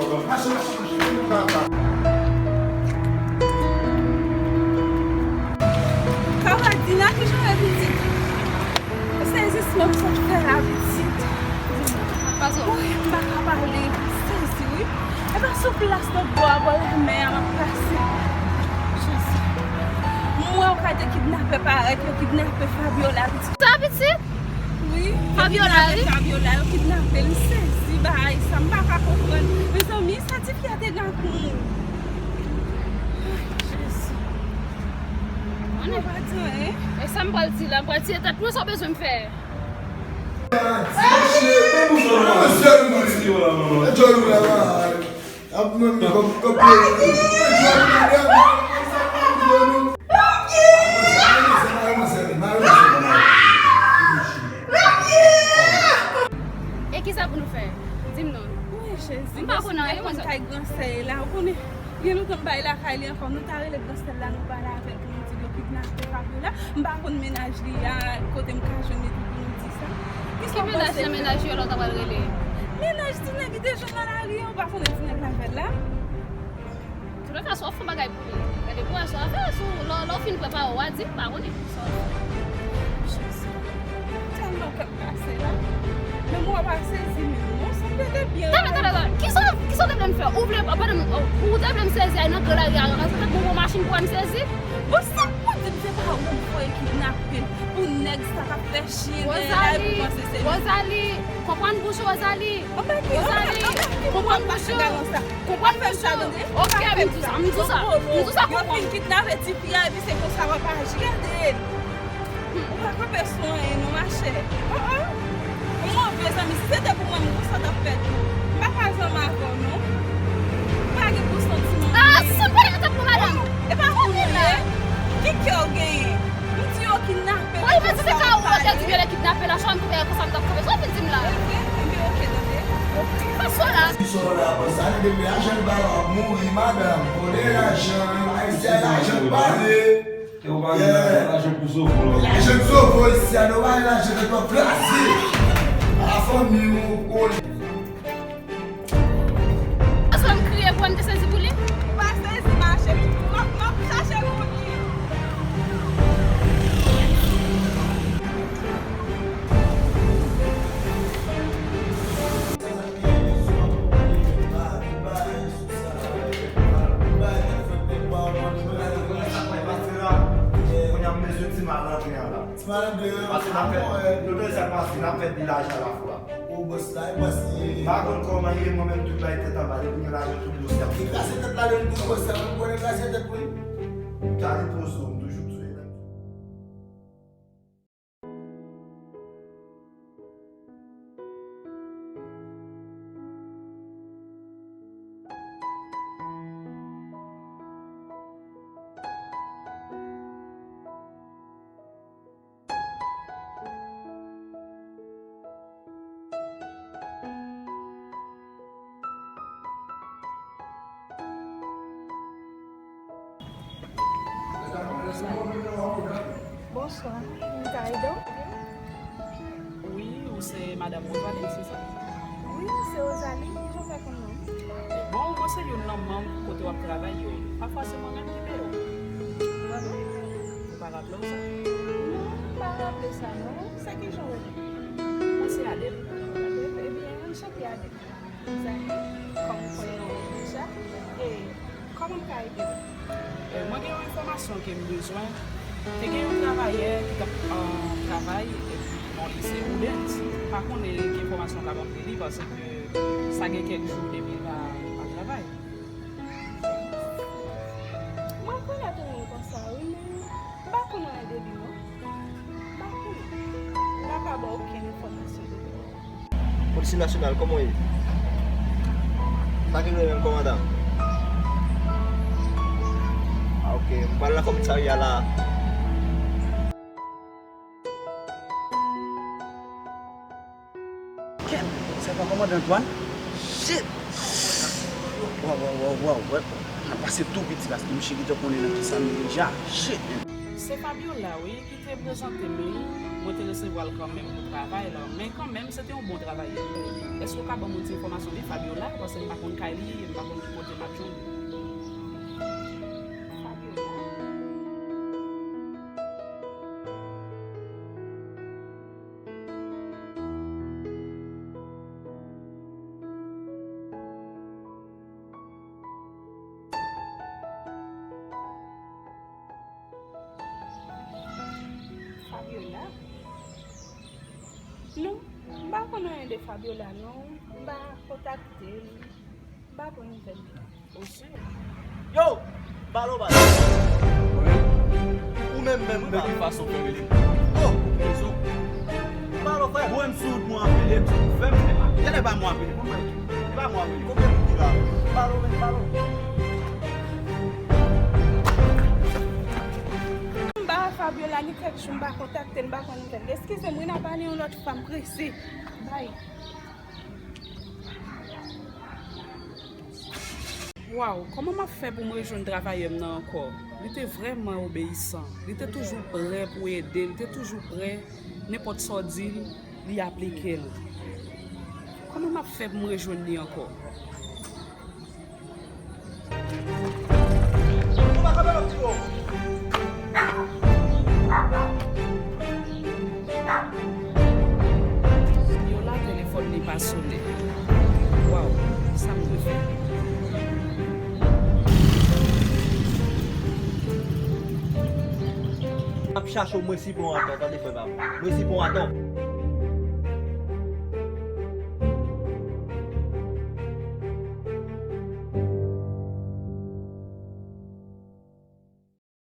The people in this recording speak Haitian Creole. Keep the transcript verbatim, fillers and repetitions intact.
Mache, mache, mache, mache. Kavadina, ki jan w ye pitit? Sezisman m sot fè la pitit. Woy, m pa ka pale. Sezi, wi. E pa sou plas nan bò a, bò lanmè a, m ap pase. Jezi. M wè yon kate kidnapè parèt, yo kidnape Fabiola pitit. Sa pitit? Wi, yo Fabiola, kidnape wi. Fabiola, yo kidnape l. M sezi bagay sa, m pa ka konprann. Mezanmi, sa ti fi a te gen ak moun. Ay, Jezi. Mwen pa di anyen. E sa m pral di la, m pral tiye tèt mwen, sa w bezwen m fè? E kisa pou nou fè? Di m non. Wi, Jezi, m pa konn anyen, mwen, kay gran sè la, ou konnen. Gen lontan m pa al lakay li ankò, nou ta rele gran sè la, nou pale avè l pou nou di l yo kidnape Fabiola. M pa konn mennaj li a, kote m ka jwenn li pou nou di sa. Ki sa w panse? Ki mennaj nan mennaj yo la w ta pral rele? Mennaj ti nèg ki te jwenn nan lari a, ou pa konnen ti nèg la fè la? Toulefason, w ap fè bagay pou li. Gade kouraj sa w ap fè, si w, lè, lè w fin prepare w a di m, m pa konnen sa w ap fè. Jezi. Tèlman kè m pase la. Men mwen pa sezi menm non, sa m te te byen. Tande, tande, tande. Kisa, kisa w te vle m fè? Ou vle, pandan m, ou te vle m sezi ay nan gran lari a, sa te bon machin pou wè m sezi? Bon, sa pou Di m se pa ou k voye kidnape l pou nèg sa k ap fè chen dèyè l pou panse se li. Rosalie, konprann bouch ou, Rosalie. Rosalie, konprann bouch ou. Konprann bouch ou. Ok, m di w sa, m di w sa. M di w sa, konprann. Yo fin kidnape ti fi a, epi se konsa w ap aji. Gade. Ou pa kanpe sou anyen non, machè. Oh, oh. Ou move, zanmi. Si se te pou mwen, m konn sa t ap fèt. M pa ka zanmi avè w non. M pa gen bon santiman. Ah, si se m pa t ap pran madanm. E pa pou nou ye. Ki kè w genyen? M di yo kidnape l. Mwen, mwen, se te ka ou te di yo kidnape la, chan koupe konsa m t ap kanpe. Sa w vin di m la? Oke, oke, tande. Oke. Fason la. Ki son la, bon, sa li depi lajan l ba w ap mouri, madanm. Konnen lajan, ayisyen lajan pale. Te ou pa gen lajan, lajan pou zovo. Lajan pou zovo isi a, nou pa gen lajan, nou kraze. A la fanmi ou, ou. Paske m kriye pou m te sezi pou li. Ou pa sezi, mache, m ap, m ap chache pou li. Kounye a m bezwen ti malandren an la. Ti malandren an, pase n ap fè, nou te sa pase, n ap fè de lajan alafwa. Ou bòs la, e bòs li ye. M pa konn kòman ye, mwen menm tout bagay tèt anba, depi gen lajan tout bòs la. Li kraze tèt la, li tout bòs la, mwen konnen kraze tèt mwen. Gade poze w, m toujou sou li menm. Bonswa, m ka ede w? Wi, ou se madanm Rosalie, se sa? Wi, se Rosalie, kijan w fè konn non m? Bon, mwen se youn nan manm kote w ap travay yo. Pafwa se mwen menm ki peye w. Vrèman? Ou pa raple w sa? Non, m pa raple sa non. Se kijan w rele? Mwen se Adèle. Adèle? Ebyen, anchante Adèle. Zanmi, kòm ou konnen non m deja, e kòman m ka ede w? E, mwen gen yon enfòmasyon ke m bezwen. Te gen yon travayè ki t ap, e, travay, epi non li se Oudens. M pa konnen ki enfòmasyon w ka ban m de li, paske sa gen kèk jou depi l pa, pa travay. Mwen rekonèt yon moun konsa, wi, men m pa konn anyen de li, non. M pa konnen. M pa ka ba w okenn enfòmasyon de li. Polis nasyonal, kòman w ye? Sa ki gen menm, kòmandan? Ah, ok. M pral nan komisarya la. Kèt! Sa pa kòmandan Antwàn? Shit! Waw, waw, waw, waw, waw. N ap pase tou piti paske misye gentan konnen nan kisa nou ye deja. Shit, man. Se Fabiola, wi, ki te prezante m li. Mwen te resevwa l kanmenm pou travay la. Men kanmenm, se te yon bon travayè. Èske w ka ban m yon ti enfòmasyon de Fabiola? Paske m pa konn kay li, m pa konn ki kote m ap jwenn li. Fabiola. Fabiola? Non, m pa konn anyen de Fabiola, non. M pa kontakte l. M pa pran nouvèl li. Yo! Balo, balo. Ou menm, menm, ou menm, ki fason fè rele m? Oh, rezon. Balo, frè. Mwen, m sou wout mwen apele m, sa pou fè m fè pa. Genlè pa mwen apele, kòman e? E pa mwen apele. Konbyen moun ki la? Balo, menm, balo. M ba Fabiola ni kèk jou, m pa kontakte l, m pa pran nouvèl li. Eskize m, wi, n a pale yon lòt fwa, m prese. Bay. Waw, kòman m ap fè pou m rejwenn travayè m nan ankò? Li te vrèman obeyisan. Li te toujou prè pou ede, li te toujou prè, nenpòt sa w di l, li aplike l. Kòman m ap fè pou m rejwenn li ankò? Vyola telefòn li pa sonnen. Waw, sa m dwe fè? Chacho, mwen si bon adan, tande frè pa m. Mwen si bon adan.